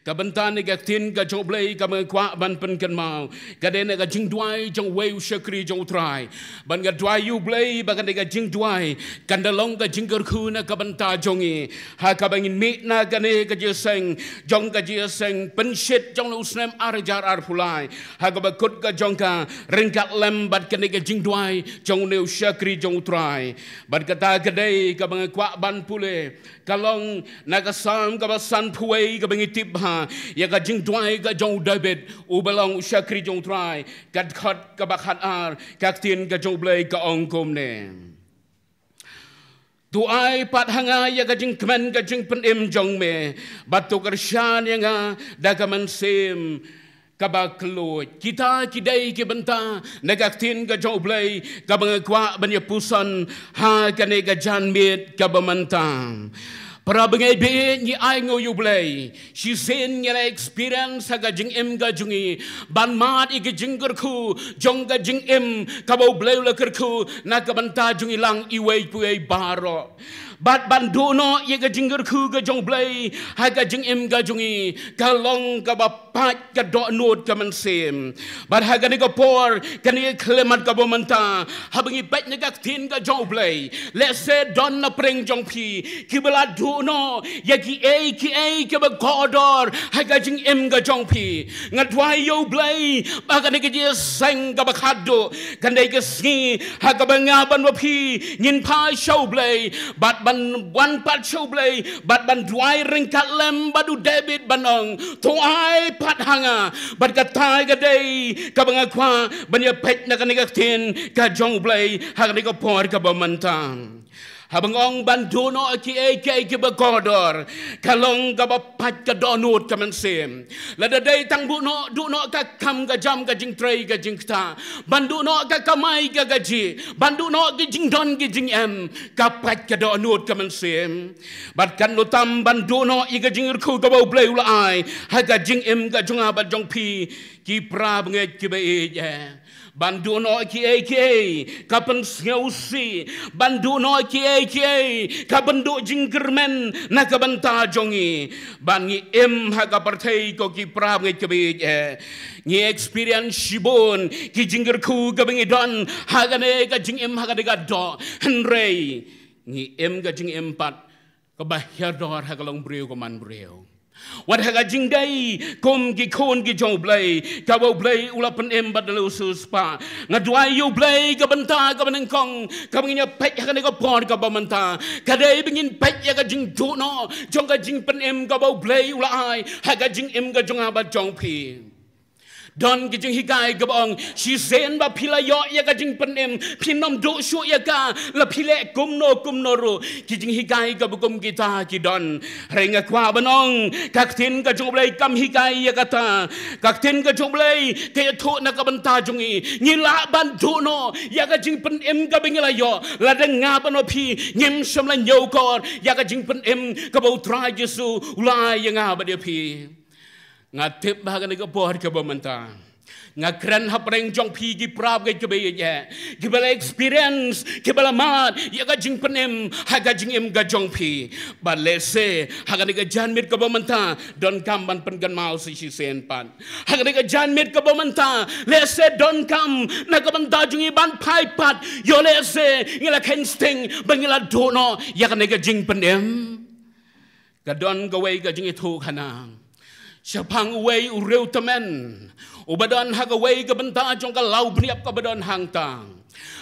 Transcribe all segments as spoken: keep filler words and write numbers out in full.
Ka bynta na ka ktien ka jong U Blei kaba nga kwah ban pynkynmaw, ka dei na ka jingduwai jong uwei u shakri jong U Trai. Bad nga duwai ïa U Blei ba kane ka jingduwai kan da long ka jingkyrkhu na ka bynta jong ngi, ha kaba ngin mih na kane ka jingïaseng jong ka jingïaseng pynshit jong u snem ar hajar arphew lai, ha kaba kut ka jong ka ryngkat lem bad kane ka jingduwai jong une u shakri jong U Trai. Bad kata ka dei kaba nga kwah ban pule, ka long na ka Salm kaba sanphew wei kaba ngi tip bha ïa ka jingduwai ka jong u David, uba long u shakri jong U Trai. Ka dkhot kaba khatar, ka ktien ka jong U Blei ka ong kumne: To ai pat ha nga ïa ka jingkmen ka jingpynim jong me, bad to kyrshan ïa nga da ka mynsiem kaba kylluid. Kita ki dei ki bynta na ka ktien ka jong U Blei kaba nga kwah ban ïa puson ha kane ka janmiet kaba mynta. Para bangeit, ba ngi ainguh ïa U Blei, shisien ngi la experience ha ka jingim ka jong ngi ban mad ïa ka jingkyrkhu jong ka jingim kaba U Blei u la kyrkhu na ka bynta jong ngi lang iwei pa iwei baroh. Bad ban duh noh ïa ka jingkyrkhu ka jong U Blei ha ka jingim ka jong ngi, ka long kaba pait ka dohnud ka mynsiem. Bad ha kane ka por, kane ka khyllipmat kaba mynta, haba ngi peit na ka ktien ka jong U Blei, lehse don na pdeng jong phi kiba la duh noh ïa kiei kiei kiba kordor ha ka jingim ka jong phi. Nga duwai ïa U Blei ba kane ka jingïaseng kaba khatduh kan dei ka sngi ha kaba nga bad ma phi ngin phai sha U Blei, bad ban wan pat sha U Blei, bad ban duwai ryngkat lem bad u David ban ong: To ai pat ha nga. Bad kata ka dei kaba nga kwah ban ïa peit na kane ka ktien ka jong U Blei ha kane ka por kaba mynta. Haba nga ong ban duh noh kiei kiei kiba kordor, ka long kaba pait ka dohnud ka mynsiem. Lada dei tang duh noh, duh noh ka kam ka jam, ka jingtrei ka jingktah, ban duh noh ka kamai ka kajih, ban duh noh ki jingdon ki jingem, ka pait ka dohnud ka mynsiem. Bad katno tam ban duh noh ïa ka jingkyrkhu kaba U Blei u la ai ha ka jingim ka jong nga bad jong phi, ki para bangeit kiba ïeit eh. Ban duh noh kiei kiei ka pynsngewsih, ban duh noh kiei kiei ka pynduh jingkyrmen na ka bynta jong ngi. Ban ngi im ha ka pyrthei, ko ki para bangeit kiba ïeit eh, ngi experience shibun ki jingkyrkhu kaba ngi don ha kane ka jingim, ha kane ka doh. Hynrei ngi im ka jingim pat kaba hiar dor ha ka longbriew ka manbriew. Wat ha ka jingdei kum ki khun ki jong U Blei kaba U Blei u la pynim bad u la siewspah, nga duwai ïa U Blei ka bynta kaba nyngkong kaba ngin ïa peit ha kane ka por kaba mynta, ka dei ba ngin peit ïa ka jingduh noh jong ka jingpynim kaba U Blei u la ai ha ka jingim ka jong nga bad jong phi. Don ki jinghikai kaba ong, shisien ba phi la ïoh ïa ka jingpynim, phin ym duh shuh ïa ka, la phi leh kumno kumno ruh. Ki jinghikai kaba kum kita ki don. Hynrei nga kwah ban ong, ka ktien ka jong U Blei kam hikai ïa kata. Ka ktien ka jong U Blei ka ïathuh na ka bynta jong ngi, ngi lah ban duh noh ïa ka jingpynim kaba ngi la ïoh lada nga bad ma phi ngim shym la ñiewkor ïa ka jingpynim kaba U Trai Jisu u la ai ïa nga bad ïa phi. Nga tip ba ha kane ka por kaba mynta nga kren hapdeng jong phi ki para bangeit kiba ïeit eh, kiba la experience, kiba la mad ïa ka jingpynim ha ka jingim ka jong phi. Bad lehse ha kane ka janmiet kaba mynta donkam ban pynkynmaw sa shisien pat. Ha kane ka janmiet kaba mynta lehse donkam na ka bynta jong ngi ban phai pat, ïoh lehse ngi la kheiñ sting ba ngi la duh noh ïa kane ka jingpynim. Ka don kawei ka jingïathuhkhana shaphang uwei u riewtymmen uba don ha kawei ka bynta jong ka lawbniap kaba don hangta.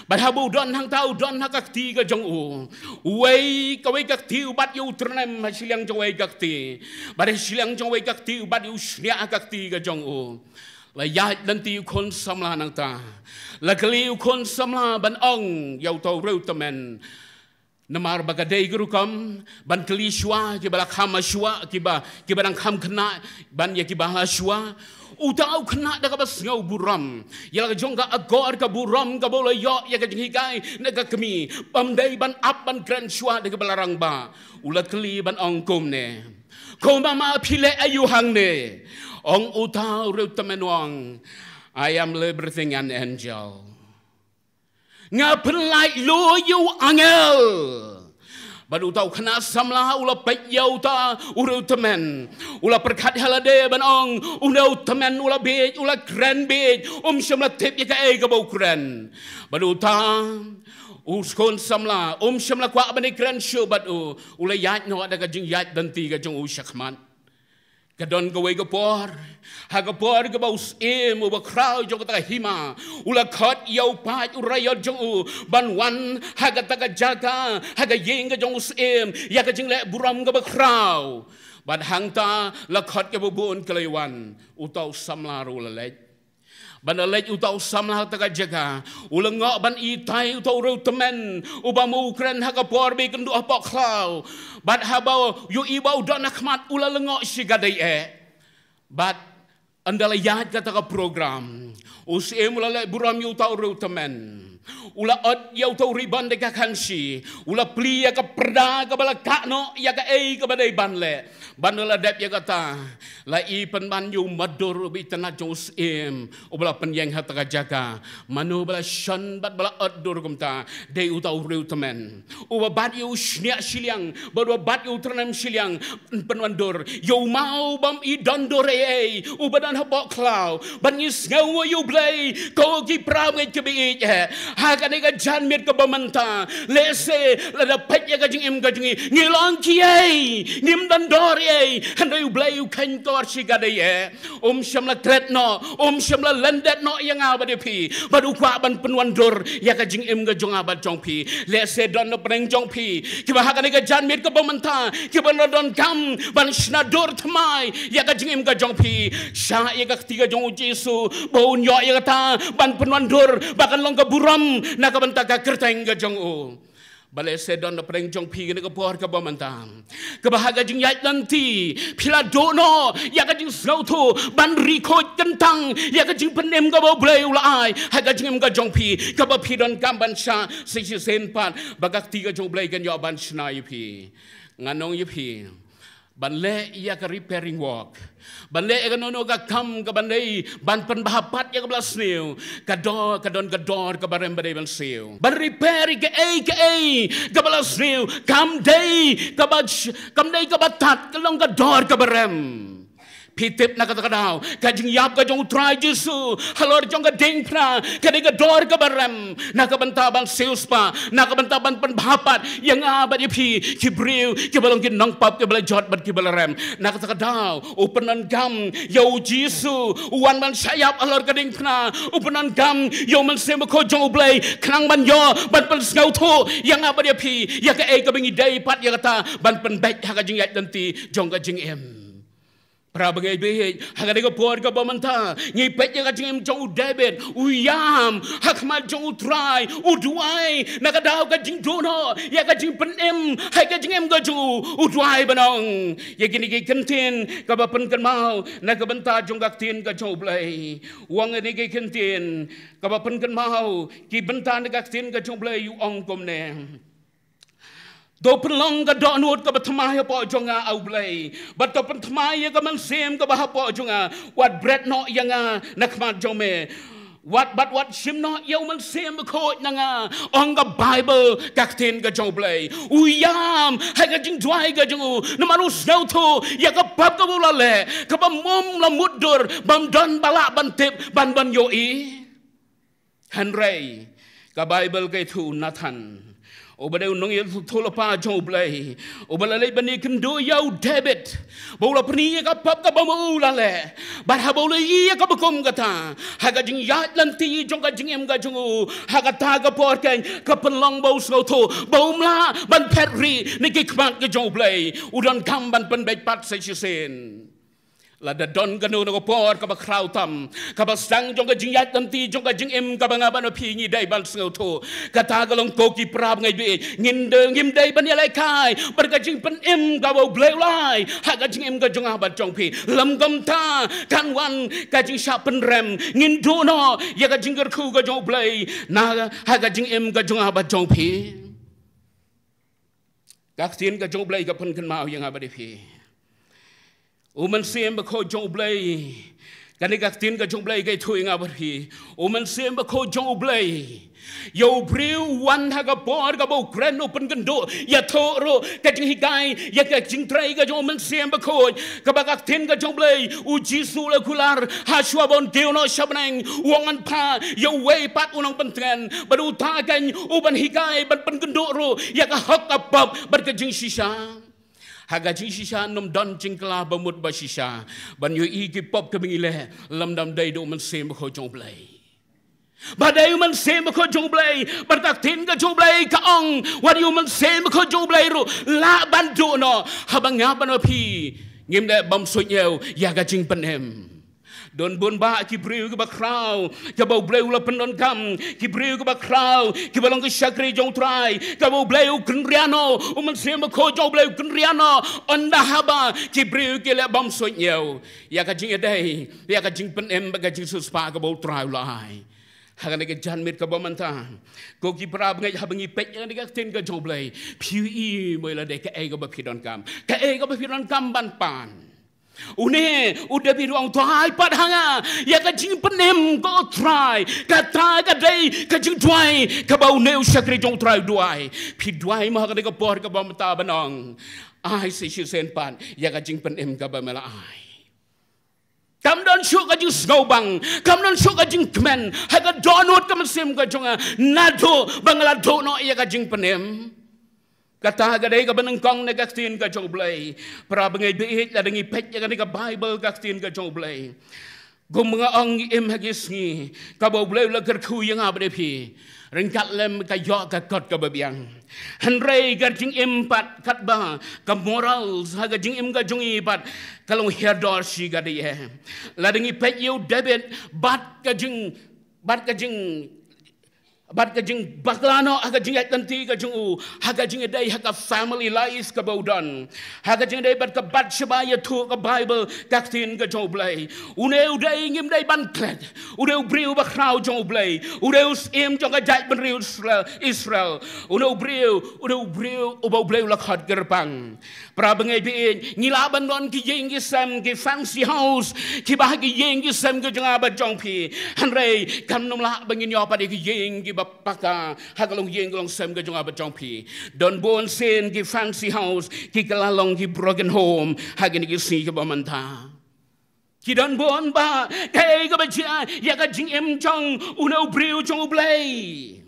Bad haba u don hangta, u don ha ka kti ka jong u. Uwei, kawei ka kti u bat ïa u tyrnem ha shiliang jong uwei ka kti. Bad ha shiliang jong uwei ka kti u bat ïa u shniah ha ka kti ka jong u. La ïaid lynti u khun samla nangta. La kylli u khun samla ban ong ïa uta u riewtymmen. Namar ba ka dei ka rukom ban kylli shuwa kiba la kham shuwa, kiba, kiba dang kham khynnah ban ïa kiba la shuwa. Uta u khynnah da kaba sngew burom ïa la ka jong ka akor ka burom kaba u la ïoh ïa ka jinghikai na ka kmie, bym dei ban ap ban kren shuwa da kiba la rangbah. U la kylli ban ong kumne: Ko mama, phi leh aïu hangne? Ong uta u riewtymmen, ong: I am everything an angel. Nga pynlait lum ïa u angel. Bad uta u khynnah samla u la peit ïa uta u riewtymmen. U la pyrkhat ha lade ban ong, une u tymmen u la bieit, u la kren bieit, um shym la tip ïa kaei kaba u kren. Bad uta u khun samla um shym la kwah ban ïakren shuh bad u, u la ïaid noh da ka jingïaid lynti ka jong u shakhmat. Ka don kawei ka por, ha ka por kaba u syiem uba khraw jong kata ka hima u la khot ïa u paid u raiot jong u ban wan ha kata ka jaka, ha ka ïing ka jong u syiem, ïa ka jingleh burom kaba khraw. Bad hangta la khot kiba bun ki la wan, uta u samla ruh u la leit. Ban da leit uta u samla ha kata ka jaka, u lyngngoh ban itai uta u riewtymmen uba ma u kren ha ka por ba ïakynduh hapoh khlaw. Bad haba u ïohi ba u don ha khmat, u la lyngngoh shikatdei eh. Bad ynda la ïaid kata ka program, u syiem u la leh burom ïa uta u riewtymmen. U la ot ïa uta u ribon da ka khanshi, u la plie ïa ka pyrda kaba la kah noh ïa kaei kaba dei ban leh. Bad ynda la dep ïa kata, la i pynban ïa u madur uba itynnad jong u syiem uba la pynïeng ha kata ka jaka. Mano ba la shon bad ba la ot dur kumta? Dei uta u riewtymmen uba bat ïa u shñiuh shiliang bad uba bat ïa u tyrnem shiliang. Pynwandur ïa u maw bym i don dur ei ei, uba don hapoh khlaw. Bad ngi sngew ïa u Blei, ko ki para bangeit kiba ïeit eh, ha kane ka janmiet kaba mynta, lehse lada peit ïa ka jingim ka jong ngi, ngi long kiei, ngim don dur ei ei, hynrei u Blei u kheiñkor shikatdei eh. Um shym la klet noh, um shym la lyndet noh ïa nga bad ïa phi, bad u kwah ban pynwandur ïa ka jingim ka jong nga bad jong phi. Lehse don na pdeng jong phi kiba ha kane ka janmiet kaba mynta kiba la donkam ban shna dur thymmai ïa ka jingim ka jong phi. Shah ïa ka kti ka jong u Jisu ba un ïoh ïa kata ban pynwandur ba kan long ka burom na ka bynta ka kyrteng ka jong u. Ba lehse don na pdeng jong phi kane ka por kaba mynta, kaba ha ka jingïaid lynti phi la duh noh ïa ka jingsngewthuh ban ri khuid kyntang ïa ka jingpynim kaba u Blei u la ai ha ka jingim ka jong phi, kaba phi donkam ban shah sa shisien pat ba ka kti ka jong u Blei kan ïoh ban shna ïa phi. Ngan ong ïa phi, ban leh ïa ka repairing work, ban leh ïa kano kano ka kam kaban dei ban pynbha pat ïa kaba la sniew, ka dor, ka don ka dor kaba rem ba dei ban siew. Ban repair ïa kaei kaei kaba la sniew kam dei kaba, kam dei kaba tad, ka long ka dor kaba rem. Phi tip, na kata ka daw ka jingïap ka jong u Trai Jisu halor jong ka diengphna ka dei ka dor kaba rem na ka bynta ban siewspah, na ka bynta ban pynbha pat ïa nga bad ïa phi ki briew kiba long ki nongpop, kiba la jot bad kiba la rem. Na kata ka daw u pyndonkam ïa u Jisu u wan ban shah ïap halor ka diengphna, u pyndonkam ïa u Mynsiem Bakhuid jong u Blei khnang ban ïoh ban pynsngewthuh ïa nga bad ïa phi ïa kaei kaba ngi dei pat ïa kata ban pynbeit ha ka jingïaid lynti jong ka jingim. Para bangeit, ha kane ka por kaba mynta ngi peit ïa ka jingim jong u David, u ïam ha khmat jong u Trai, u duwai na ka daw ka jingduh noh ïa ka jingpynim ha ka jingim ka jong u, u duwai ban ong ïa kine ki kyntien kaba pynkynmaw na ka bynta jong ka ktien ka jong u Blei. U ong ïa kine ki kyntien kaba pynkynmaw ki bynta na ka ktien ka jong u Blei, u ong kumne: To pynlong ka dohnud kaba thymmai hapoh jong nga, A U Blei, bad to pynthymmai ïa ka mynsiem kaba hapoh jong nga. Wat bret noh ïa nga na khmat jong me, wat, bad wat shim noh ïa u Mynsiem Bakhuid na nga. Ong ka Baibl, ka ktien ka jong u Blei, u ïam ha ka jingduwai ka jong u namar u sngewthuh ïa ka pop kaba u la leh, kaba um la mutdur, bym don ba lah ban tip, ban, ban ïohi. Hynrei ka Baibl ka ïathuh u Nathan, uba dei u nongïathuhlypa jong u Blei, uba la leit ban ïakynduh ïa u David ba u la pyni ïa ka pop kaba ma u la leh. Bad haba u la ïohi ïa kaba kum kata, ha ka jingïaid lynti jong ka jingim ka jong u, ha kata ka por keiñ ka pynlong ba u sngewthuh ba um lah ban phet rieh na ki khmat ka jong u Blei, u donkam ban pynbeit pat sa shisien. Lada don kano kano ka por kaba khraw tam, kaba sdang jong ka jingïaid lynti jong ka jingim kaba nga bad phi ngi dei ban sngewthuh, kata ka long, ko ki para bangeit, ngin dei, ngim dei ban ïalehkai bad ka jingpynim kaba u Blei u la ai ha ka jingim ka jong nga bad jong phi. Lym kumta kan wan ka jingshah pynrem, ngin duh noh ïa ka jingkyrkhu ka jong u Blei na, ha ka jingim ka jong nga bad jong phi. Ka ktien ka jong u Blei ka pynkynmaw ïa nga bad ïa phi, u Mynsiem Bakhuid jong u Blei Kane ka ktien ka jong U Blei ka ïathuh ïa nga bad phi. U Mynsiem Bakhuid jong U Blei, ïa u briew u wan ha ka por kaba u kren, u pynkynduh, ïathuh ruh ka jinghikai ïa ka jingtrei ka jong U Mynsiem Bakhuid. Kaba ka ktien ka jong U Blei, U Jisu u la kular, hashwa ba un kiew noh sha bneng, u ong, ngan phah ïa uwei pat u nongpyntngen, bad uta keiñ u ban hikai, ban pynkynduh ruh ïa ka hok ka pop bad ka jingshisha. Ha ka jingshisha ym don jingkylla ba mut ba shisha ban ïohi ki pop kiba ngi leh, lymda ym dei da U Mynsiem Bakhuid jong U Blei. Ba dei U Mynsiem Bakhuid jong U Blei, bad ka ktien ka jong U Blei ka ong, wat ïa U Mynsiem Bakhuid jong U Blei ruh lah ban duh noh, haba nga bad phi ngim dei bym suidñiew ïa ka jingpynim. Don bun bah ki briew kiba khraw kaba U Blei u la pyndonkam, ki briew kiba khraw kiba long ki shakri jong U Trai, kaba U Blei u kynriah noh, U Mynsiem Bakhuid jong U Blei u kynriah noh, ynda haba ki briew ki leh bym suidñiew ïa ka jingïadei, ïa ka jingpynim bad ka jingsiewspah kaba U Trai u la ai. Ha kane ka janmiet kaba mynta, ko ki para bangeit, haba ngi peit ïa kane ka ktien ka jong U Blei, phi ïohi mo lada kaei kaba phi donkam, kaei kaba phi donkam ban pan. Une u David u ong, duwai pat ha nga ïa ka jingpynim, ko Trai. Kata ka dei ka jingduwai kaba une u shakri jong U Trai u duwai. Phi duwai mo ha kane ka por kaba mynta ban ong, ai sa shisien pat ïa ka jingpynim kaba me la ai? Kam don shuh ka jingsngewbang, kam don shuh ka jingkmen ha ka dohnud ka mynsiem ka jong nga, naduh ba nga la duh noh ïa ka jingpynim. Kata ka dei kaba nyngkong na ka ktien ka jong U Blei. Para bangeit ba ïeit, lada ngi peit ïa kane ka Baibl, ka ktien ka jong U Blei, kum nga ong, ngi im ha ki sngi kaba U Blei u la kyrkhu ïa nga bad ïa phi ryngkat lem ka ïoh ka kot kaba biang. Hynrei ka jingim pat katba ka morals ha ka jingim ka jong ngi pat ka long hiar dor shikatdei. Lada ngi peit ïa u David bad ka jing, bad ka jing bad ka jingbakla noh ha ka jingïaid lynti ka jong u, ha ka jingïadei, ha ka family life kaba u don, ha ka jingïadei bad ka Bathsheba, ïathuh ka Baibl, ka ktien ka jong U Blei, une u dei, ngim dei ban klet, u dei u briew ba khraw jong U Blei, u dei u syiem jong ka jaitbynriew Israel, Israel. Une u briew, u dei u briew uba U Blei u la khot kyrpang. Para bangeit ba ïeit, ngi lah ban don ki ïing ki sem, ki fancy house, kiba ha ki ïing ki sem ki jong nga bad jong phi. Hynrei kam nym lah ba ngin ïoh pat ïa ki ïing kiba paka ha ka longïing ka longsem ka jong nga bad jong phi. Don bun sien ki fancy house, ki kylla long ki broken home ha kine ki sngi kiba mynta. Ki don bun bah kaei kaba jia ïa ka jingim jong une u briew jong U Blei.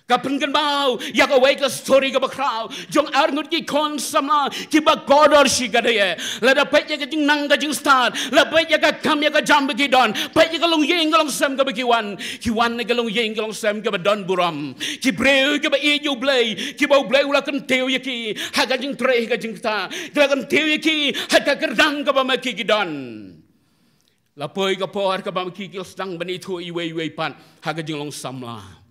Ka pynkynmaw ïa kawei ka story kaba khraw jong arngut ki khun samla kiba kordor shikatdei. Lada peit ïa ka jingnang ka jingstad, lada peit ïa ka kam ïa ka jam ba ki don, peit ïa ka longïing ka longsem kaba ki wan, ki wan na ka longïing ka longsem kaba don burom. Ki briew kiba ïeit ïa U Blei, kiba U Blei u la kyntiew ïa ki ha ka jingtrei ha ka jingktah, ki la kyntiew ïa ki ha ka kyrdan kaba ma ki ki don. La poi ka por kaba ma ki ki la sdang ban ïathuh iwei iwei pat ha ka jinglong samla.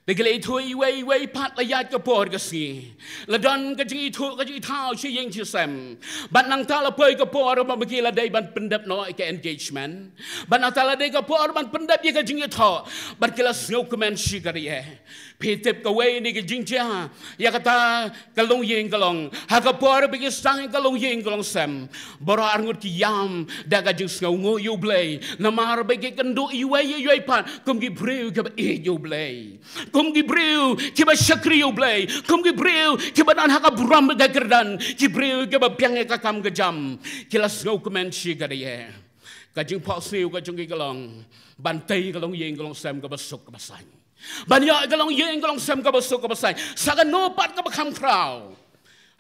Te ki la ïathuh iwei iwei pat, la ïaid ka por ka sngi, la don ka jingïathuh ka jingïathaw shi ïing shi sem. Bad nangta la poi ka por kaba ma ki la dei ban pyndep noh ïa ka engagement. Bad nangta la dei ka por ban pyndep ïa ka jingïathoh. Bad ki la sngewkmen shikatdei. Phi tip kawei na ki jingjia ïa kata ka longïing ka long, ha ka por ba ki sdang ïa ka longïing ka longsem, baroh arngut ki ïam da ka jingsngewnguh ïa U Blei, namar ba ki kynduh iwei ïa iwei pat kum ki briew kiba ïeit ïa U Blei, kum ki briew kiba shakri ïa U Blei, kum ki briew kiba don ha ka burom ka kyrdan, ki briew kiba biang ïa ka kam ka jam. Ki la sngewkmen shikatdei. Ka jingphohsniew ka jong ki ka long ban tei ka longïing ka longsem kaba suk kaba saiñ, ban ïoh ka longïing ka longsem kaba suk kaba saiñ sa kano pat kaba kham khraw.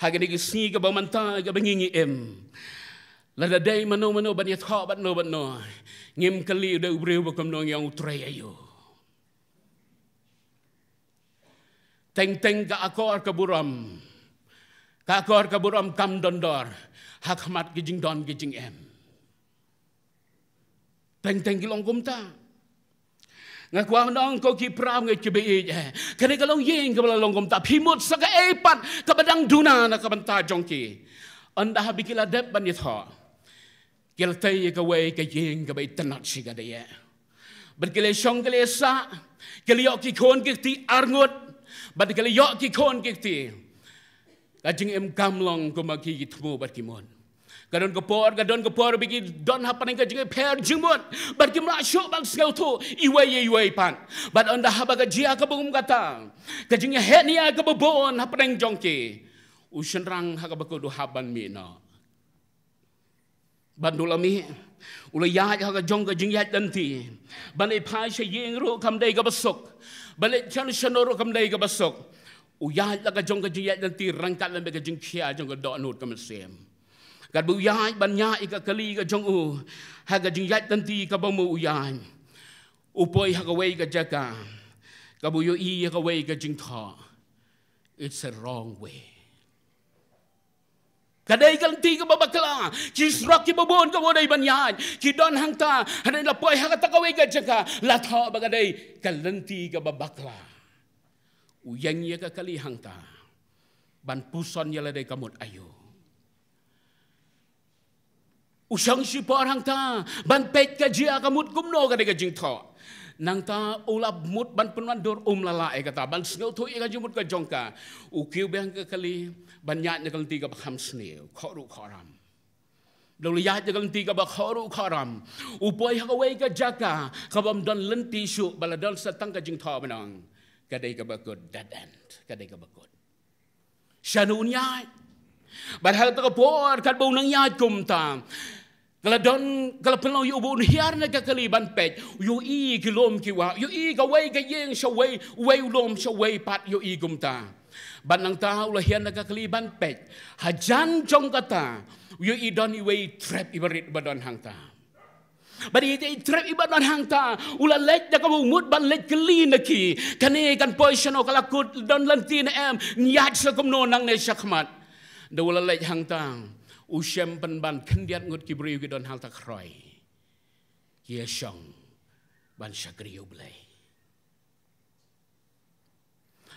Ha kine ki sngi kaba mynta kaba ngi ngi im, lada dei mano mano ban ïathoh bad no bad no, ngim kylli u dei u briew ba kumno, ngi ong U Trai aïu. Teng teng ka akor ka burom, ka akor ka burom kam don dor ha khmat ki jingdon ki jingem. Teng teng ki long kumta. Nga kwah ban ong ko ki para bangeit kiba ïeit, eh, kane ka longïing kaba la long kumta, phi mut sa kaei pat kaba dang duna na ka bynta jong ki. Ynda haba ki la dep ban ïathoh, ki la tei ïa kawei ka ïing kaba itynnad shikatdei. Bad ki la shong ki la sah, ki la ïoh ki khun ki kti arngut, bad ki la ïoh ki khun ki kti. Ka jingim kam long kumba ki ki thmu bad ki mut. Ka don ka por, ka don ka por ba ki don hapdeng ka jingpher jingmut, bad kim lah shuh ban sngewthuh iwei ïa iwei pat. Bad ynda haba ka jia kaba kum kata, ka jingïaid ïa kaba bun hapdeng jong ki, u shynrang ha kaba kut u hap ban mih noh. Bad u la mih, u la ïaid ha ka jong ka jingïaid lynti, ban leit phai sha ïing ruh kam dei kaba suk, ban leit shano shano ruh kam dei kaba suk. U ïaid la ka jong ka jingïaid lynti ryngkat lem bad ka jingkhia jong ka dohnud ka mynsiem. Katba u ïaid ban ñiah ïa ka kali ka jong u ha ka jingïaid lynti kaba mo u ïaid, u poi ha kawei ka jaka kaba u ïohi ïa kawei ka jingthoh. It's a wrong way. Ka dei ka lynti kaba bakla. Ki surok kiba bun kaba u dei ban ïaid, ki don hangta. Hynrei la poi ha kata kawei ka jaka, la thoh ba ka dei ka lynti kaba bakla. U ïeng ïa ka kali hangta ban puson ïa lade ka mut aïu. U shong shipor hangta ban peit ka jia ka mut kumno ka dei ka jingthoh. Nangta u la mut ban pynwandur, um lah lah ïa kata ban sngewthuh ïa ka jingmut ka jong ka. U kiew biang ka kali ban ïaid na ka lynti kaba kham sniew, khohruh khohram. Bad u la ïaid na ka lynti kaba khohruh khohram, u poi ha kawei ka jaka kaba ym don lynti shuh, ba la don sa tang ka jingthoh ban ong, ka dei kaba kut, dead end, ka dei kaba kut. Shano un ïaid? Bad ha kata ka por katba u nang ïaid kumta, ka la don, ka la pynlong ïa u ba un hiar na ka kali ban peit. U ïohi ki lum ki wah, u ïohi kawei ka ïing sha wei, uwei u lum sha wei pat, u ïohi kumta. Bad nangta u la hiar na ka kali ban peit. Hajan jong kata, u ïohi don iwei i trep iba rit ba don hangta. Bad ïa i trep iba don hangta, u la leit da kaba u mut ban leit kylli na ki, kane kan poi shano, ka la kut, don lynti ne em, ïaid sa kumno nangne shakhmat. Da u la leit hangta, u shem pynban khyndiat ngut ki briew ki don hangta khroi, ki ïashong ban shakri ïa U Blei.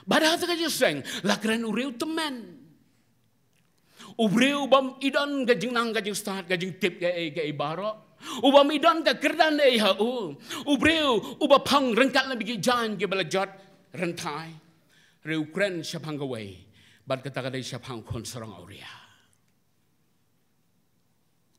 Bad ha kata ka jingïaseng la kren u briew tymmen. U briew u bym i don ka jingnang ka jingstad ka jingtip kaei kaei baroh. U bym i don ka kyrdan ei ha u. U briew uba phong ryngkat lem bad ki jaiñ kiba la jot rynthai. Hynrei u kren shaphang kawei, bad kata ka dei shaphang u khun sarong awria.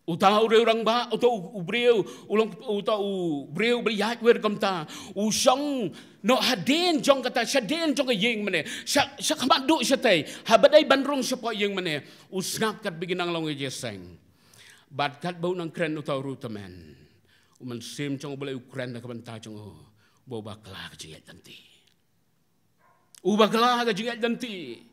Uta u briew rangbah, uta u, u briew, u long, uta u briew ba ïaid wir kumta, u shong noh hadien jong kata, shadien jong ka ïing mane, sha, shakhmat duh shatei, haba dei ban rung shapoh ïing mane, u sngap katba ki nang long ïaseng. Bad katba u nang kren uta u briew tymmen, u Mynsiem jong U Blei u kren na ka bynta jong u, ba u bakla ka jingïaid lynti. U bakla ka jingïaid lynti.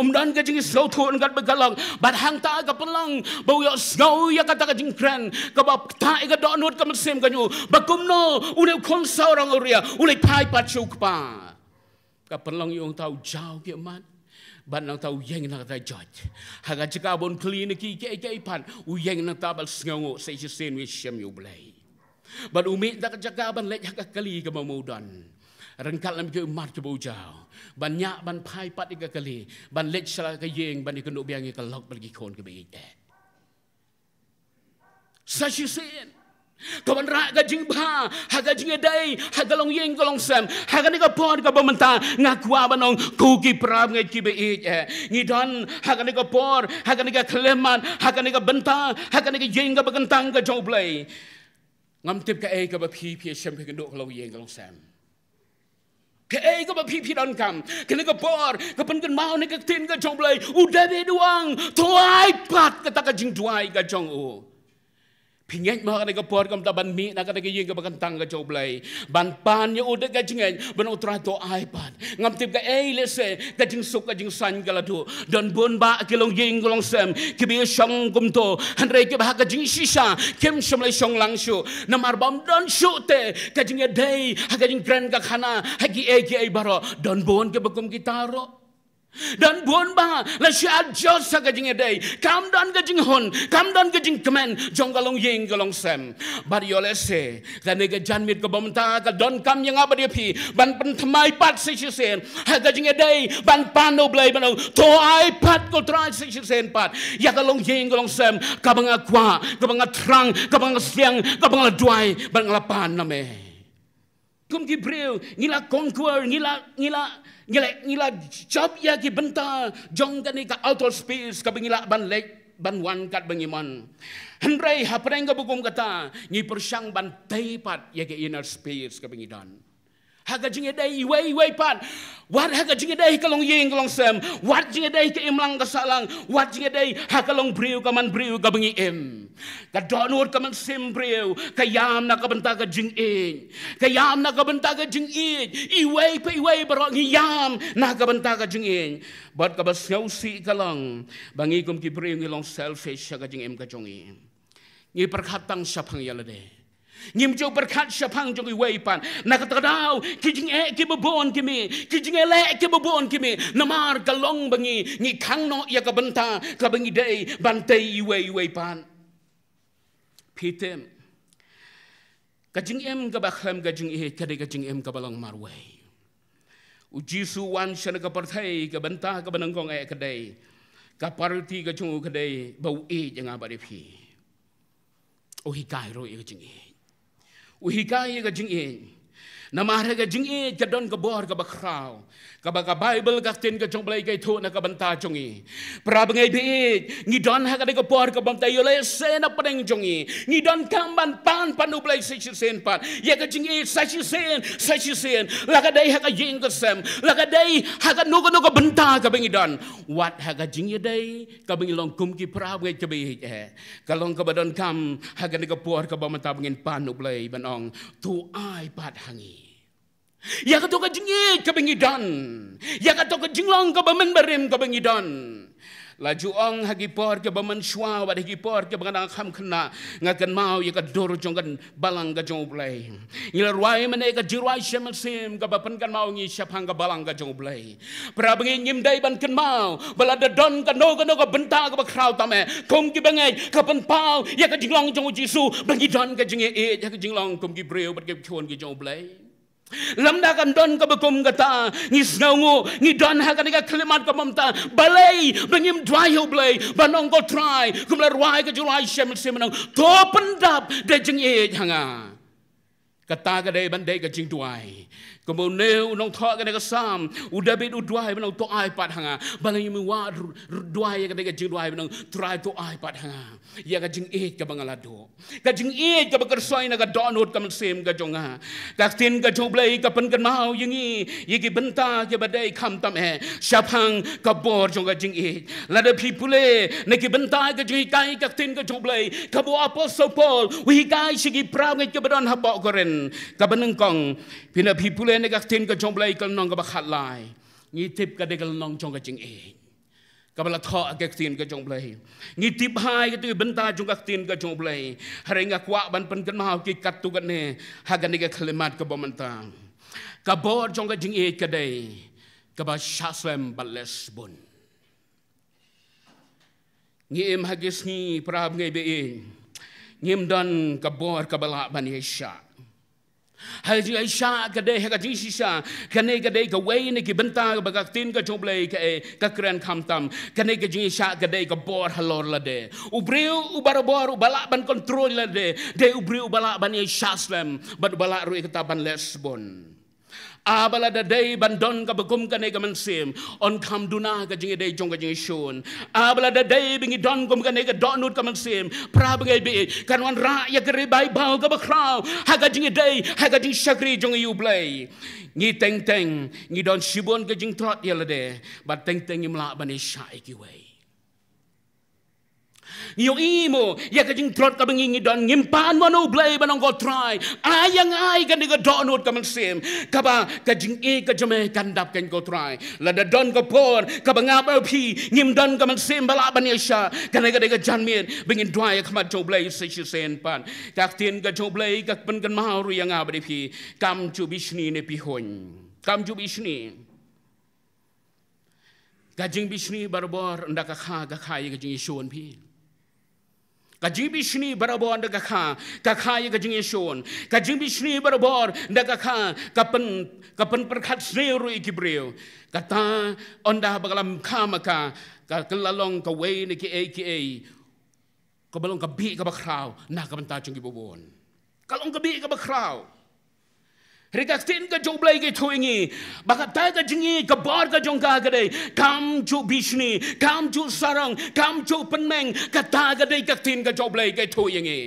Um don ka jingsngewthuh katba ka long. Bad hangta ka pynlong ba u ïohsngew ïa kata ka jingkren kaba ktah ïa ka dohnud ka mynsiem ka jong u, ba kumno une u khun sarong awria u leit phai pat sha u kpa. Ka pynlong ïa u hangta u jaw ki ummat. Bad nangta u ïeng na kata joit. Ha ka jaka ba un kylli na ki kaei kaei pat, u ïeng nangta ban sngewnguh sa shisien, u ïashem ïa U Blei. Bad u mih da ka jaka ban leit ha ka kali kaba u don, ryngkat lem ki ummat kiba u jaw, ban ñiah ban phai pat ïa ka kali, ban leit sha la ka ïing, ban ïakynduh biang ïa ka lok bad ki khun kiba ïeit eh. Sa shisien ka wanrah ka jingbha ha ka jingïadei ha ka longïing ka longsem. Ha kane ka por kaba mynta nga kwah ban ong, ko ki para bangeit kiba ïeit eh, ngi don ha kane ka por, ha kane ka khyllipmat, ha kane ka bynta, ha kane ka ïing kaba kyntang ka jong U Blei. Ngam tip kaei kaba phi, phi ïashem, phi ïakynduh ha ka longïing ka longsem. Kaei kaba phi, phi donkam. Kane ka por ka pynkynmaw na ka ktien ka jong U Blei. U David u ong, to ai pat kata ka jingduwai ka jong u. Phi ngeit mo ha kane ka por kumta ban mih na kata ka ïing kaba kyntang ka jong U Blei, ban pan ïa u da ka jingngeit, ban ong, Trai, to ai pat. Ngam tip kaei, lehse ka jingsuk ka jingsain ka la duh. Don bun bah ki longïing ka longsem kiba ïashong kumto, hynrei kiba ha ka jingshisha kim shym la shong lang shuh. Namar bym don shuh te ka jingïadei ha ka jingkren ka khana ha kiei kiei baroh. Don bun kiba kum kita ruh. Don bun bah la shu adjust ha ka jingïadei. Kam don ka jinghun, kam don ka jingkmen jong ka longïing ka longsem. Bad ïoh lehse kane ka janmiet kaba mynta ka donkam ïa nga bad ïa phi ban pynthymmai pat sa shisien ha ka jingïadei, ban pan na U Blei, ban ong, to ai pat, ko Trai, sa shisien pat ïa ka longïing ka longsem kaba nga kwah, kaba nga thrang, kaba nga siang, kaba nga la duwai bad nga la pan na me. Kum ki briew ngi la conquer, ngi la, ngi la, ngi la, ngi la jop ïa ki bynta jong kane ka outer space kaba ngi lah ban leit. ban wan katba ngi mon. Hynrei hapdeng kaba kum kata, ngi pyrshang ban tei pat ïa ka inner space kaba ngi don. Ha ka jingïadei iwei iwei pat, wat ha ka jingïadei ka longïing ka longsem, wat jingïadei ka imlang ka sahlang, wat jingïadei ha ka longbriew ka manbriew kaba ngi im. Ka dohnud ka mynsiem briew ka ïam na ka bynta ka jingïeit, ka ïam na ka bynta ka jingïeit. Iwei pa iwei baroh ngi ïam na ka bynta ka jingïeit. Bad kaba sngewsih ka long ba ngi kum ki briew ngi long selfish ha ka jingim ka jong ngi. Ngi pyrkhat tang shaphang ïa lade. Ngim ju pyrkhat shaphang jong iwei pat. Na kata ka daw ki jingeh kiba bun ki mih, ki jingeh leh kiba bun ki mih. Namar ka long ba ngi, ngi khang noh ïa ka bynta kaba ngi dei ban tei iwei iwei pat. Phi tip, ka jingim kaba khlem ka jingïeit ka dei ka jingim kaba long marwei. U Jisu u wan sha kane ka pyrthei, ka bynta kaba nyngkong eh ka dei, ka priority ka jong u ka dei ba u ïeit ïa nga bad ïa phi. U hikai ruh ïa ka jingïeit. U hikai ïa ka jingïeit. Namar ha ka jingïeit ka don ka bor kaba khraw, kaba ka Baibl, ka ktien ka jong U Blei, ka ïathuh na ka bynta jong ngi. Para bangeit ba ïeit, ngi don ha kane ka por kaba mynta, ïoh lehse na pdeng jong ngi ngi donkam ban pan, pan U Blei sa shisien pat ïa ka jingïeit, sa shisien, sa shisien. La ka dei ha ka ïing ka sem, la ka dei ha kano kano ka bynta kaba ngi don, wat ha ka jingïadei kaba ngi long kum ki para bangeit kiba ïeit eh, ka long kaba donkam ha kane ka por kaba mynta ba ngin pan U Blei ban ong, to ai pat ha ngi ïa kato ka jingïeit kaba ngi don, ïa kato ka jinglong kaba mynbarim kaba ngi don. La ju ong, ha ki por kiba mynshuwa bad ha ki por kiba nga dang kham khynnah, nga kynmaw ïa ka dur jong ka balang ka jong U Blei. Ngi la rwai mynne ka jingrwai Shem Mynsiem kaba pynkynmaw ngi shaphang ka balang ka jong U Blei. Para bangeit, ngim dei ban kynmaw ba lada don kano kano ka bynta kaba khraw tam eh, kum ki bangeit, ka pynpaw ïa ka jinglong jong U Jisu ba ngi don ka jingïeit ha ka jinglong kum ki briew bad ki khun ki jong U Blei. Lymda kan don kaba kum kata, ngi sngewnguh, ngi don ha kane ka khyllipmat kaba mynta, balei ba ngim duwai ha U Blei ban ong, ko Trai, kumba la rwai ka jingrwai Shem Mynsiem ban ong, to pyndap da jingïeit ha nga. Kata ka dei ban dei ka jingduwai. Kumba une u nongthoh kane ka Salm, u David, u duwai ban ong, to ai pat ha nga. Balei ngim wad r-, r-, duwai ïa kane ka jingduwai ban ong, Trai, to ai pat ha nga ïa ka jingïeit kaba nga la duh, ka jingïeit kaba kyrsoi na ka dohnud ka mynsiem ka jong nga. Ka ktien ka jong U Blei ka pynkynmaw ïa ngi ïa ki bynta kiba dei khamtam eh shaphang ka bor jong ka jingïeit. Lada phi pule na ki bynta ka jinghikai ka ktien ka jong U Blei, kaba u Apostol Paul u hikai sha ki para bangeit kiba don hapoh Korinth, kaba nyngkong, phi na phi pule na ka ktien ka jong U Blei, ka lynnong kaba khatlai, ngi tip ka dei ka lynnong jong ka jingïeit. Kaba la thoh ha ka ktien ka jong U Blei, ngi tip bha ïa kato ka bynta jong ka ktien ka jong U Blei. Hynrei nga kwah ban pynkynmaw ki katto katne ha kane ka khyllipmat kaba mynta. Ka bor jong ka jingïeit ka dei kaba shah slem bad leh shibun. Ngi im ha ki sngi, para bangeit ba ïeit, ngim don ka bor kaba lah ban ïaishah. Ha ka jingïaishah ka dei ha ka jingshisha, kane ka dei kawei na ki bynta ba ka ktien ka jong U Blei ka, eh, ka kren khamtam. Kane ka jingïaishah ka dei ka bor halor lade. U briew u barabor uba lah ban kontrol lade dei u briew uba lah ban ïaishah slem bad uba lah ruh ïa kata ban leh shibun. Haba lada dei ban don kaba kum kane ka mynsiem, yn kham duna ka jingïadei jong ka jingshun. Haba lada dei ba ngi don kum kane ka dohnud ka mynsiem, para bangeit ba ïeit, kan wanrah ïa ka revival kaba khraw ha ka jingïadei, ha ka jingshakri jong ngi ïa U Blei. Ngi teng teng ngi don shibun ka jingtlot ïa lade, bad teng teng ngim lah ban ïaishah ïa kiwei. Ngi ïohi mo ïa ka jingtlot kaba ngi, ngi don, ngim pan mo na U Blei ban ong, ko Trai, ai ïa nga ïa kane ka dohnud ka mynsiem kaba ka jingïeit ka jong me kan dap kein, ko Trai. Lada don ka por kaba nga bad phi ngim don ka mynsiem ba lah ban ïaishah, kane ka dei ka janmiet ba ngin duwai ha khmat jong U Blei sa shisien pat. Ka ktien ka jong U Blei ka pynkynmaw ruh ïa nga bad ïa phi, kam ju bishni ne phi huin. Kam ju bishni. Ka jingbishni barabor ynda ka kha, ka kha ïa ka jingïashun phi. Ka jingbishni barabor ynda ka kha, ka kha ïa ka jingïashun. Ka jingbishni barabor ynda ka kha, ka pyn, ka pynpyrkhat sniew ruh ïa ki briew. Kata ynda ba ka la kha ma ka, ka, ka la long kawei na kiei kiei kaba long ka bih kaba khraw na ka bynta jong kiba bun. Ka long ka bih kaba khraw. Hynrei ka ktien ka jong U Blei ka ïathuh ïa ngi ba kata ka jingïeit, ka bor ka jong ka ka dei, kam ju bishni, kam ju sarong, kam ju pynmeng. Kata ka dei ka ktien ka jong U Blei ka ïathuh ïa ngi.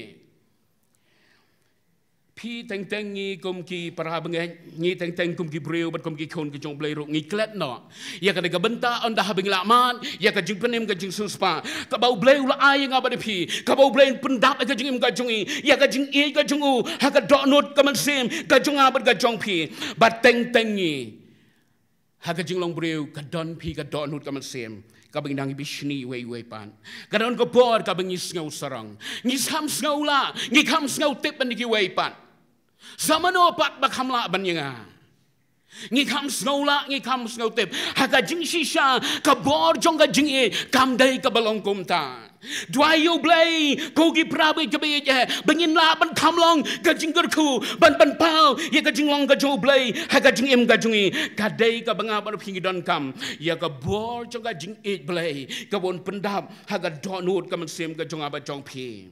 Phi teng teng, ngi kum ki para bangeit, ngi teng teng kum ki briew bad kum ki khun ki jong U Blei ruh ngi klet noh ïa kane ka bynta ynda haba ngi la mad ïa ka jingpynim ka jingsiewspah kaba U Blei u la ai ïa nga bad ïa phi, kaba U Blei un pyndap ïa ka jingim ka jong ngi, ïa ka jingïeit ka jong u ha ka dohnud ka mynsiem ka jong nga bad ka jong phi. Bad teng teng ngi ha ka jinglong briew ka don phi ka dohnud ka mynsiem kaba ngi dang bishni iwei iwei pat. Ka don ka por kaba ngi sngew sarong, ngi kham sngew lah, ngi kham sngew tip ban ïa kiwei pat. Sa mano pat ba kham lah ban ïa nga? Ngi kham sngew lah, ngi kham sngew tip. Ha ka jingshisha ka bor jong ka jingïeit kam dei kaba long kumta. Duwai ïa U Blei ko ki para bangeit kaba ïeit eh ba ngin lah ban kham long ka jingkyrkhu ban pynpaw ïa ka jinglong ka jong U Blei ha ka jingim ka jong ngi. Ka dei kaba nga bad phi ngi donkam ïa ka bor jong ka jingïeit Blei kaba un pyndap ha ka dohnud ka mynsiem ka jong nga bad jong phi.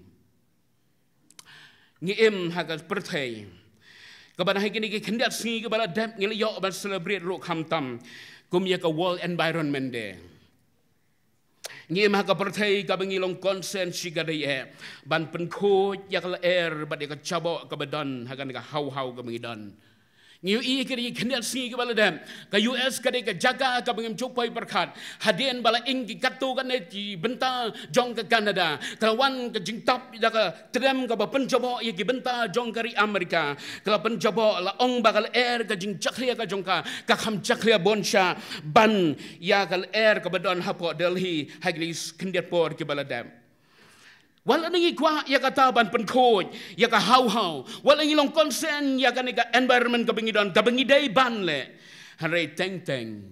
Ngi im ha ka pyrthei kaba na ha kine ki khyndiat sngi kiba la dep ngi la ïoh ban celebrate ruh khamtam kum ïa ka World Environment Day. Ngi im ha ka pyrthei kaba ngi long concern shi kadei eh ban pynkhuid ïa ka lyer bad ïa ka jaboh kaba don ha kane ka haw haw kaba ngi don. Ngi ïohi ïa kine ki khyndiat sngi kiba la dep ka U S ka dei ka jaka kaba ngim ju poi pyrkhat. Hadien ba la ing ki katto katne ki bynta jong ka Canada, ka la wan ka jingtap da ka trem kaba pynjaboh ïa ki bynta jong ka ri Amerika. Ka la pynjaboh, la ong ba ka lyer ka jingjakhlia ka jong ka ka kham jakhlia bun sha ban ïa ka lyer kaba don hapoh Delhi ha kine ki khyndiat por kiba la dep. Wat la ngi kwah ïa kata ban pynkhuid ïa ka haw haw, wat la ngi long concern ïa kane ka environment kaba ngi don, kaba ngi dei ban leh, hynrei teng teng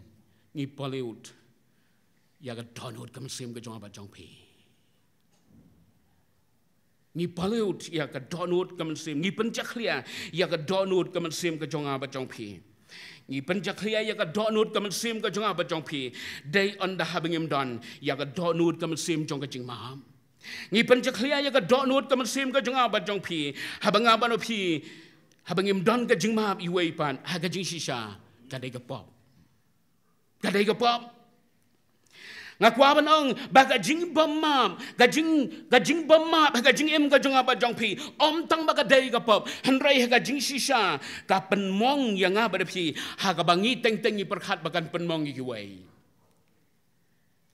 ngi pollute ïa ka dohnud ka mynsiem ka jong nga bad jong phi. Ngi pollute ïa ka dohnud ka mynsiem, ngi pynjakhlia ïa ka dohnud ka mynsiem ka jong nga bad jong phi. Ngi pynjakhlia ïa ka dohnud ka mynsiem ka jong nga bad jong phi. Dei ynda haba ngim don ïa ka dohnud ka mynsiem jong ka jingmap. Ngi pynjakhlia ïa ka dohnud ka mynsiem ka jong nga bad jong phi haba nga bad phi, haba ngim don ka jingmap iwei pat, ha ka jingshisha ka dei ka pop. Ka dei ka pop. Nga kwah ban ong ba ka jingbym map, ka jing, ka jingbym map ha ka jingim ka jong nga bad jong phi, ym tang ba ka dei ka pop, hynrei ha ka jingshisha ka pynmong ïa nga bad phi ha kaba ngi teng teng ngi pyrkhat ba kan pynmong ïa kiwei.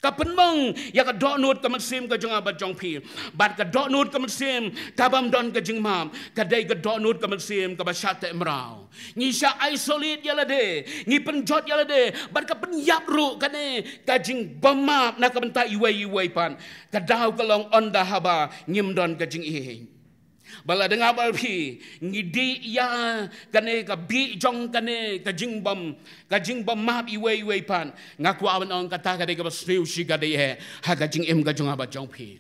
Ka pynmong ïa ka dohnud ka mynsiem ka jong nga bad jong phi. Bad ka dohnud ka mynsiem kabym don ka jingmap ka dei ka dohnud ka mynsiem kaba shah teh mraw. Ngi shah isolate ïa lade, ngi pynjot ïa lade, bad ka pynïap ruh kane ka jingbym map na ka bynta iwei iwei pat. Ka daw ka long ynda haba ngim don ka jingïeit. Ba lada nga bad phi ngi dih ïa kane ka bih jong kane ka jingbym, ka jingbym map iwei iwei pat, nga kwah ban ong kata ka dei kaba sniew shi kadei eh ha ka jingim ka jong nga bad jong phi.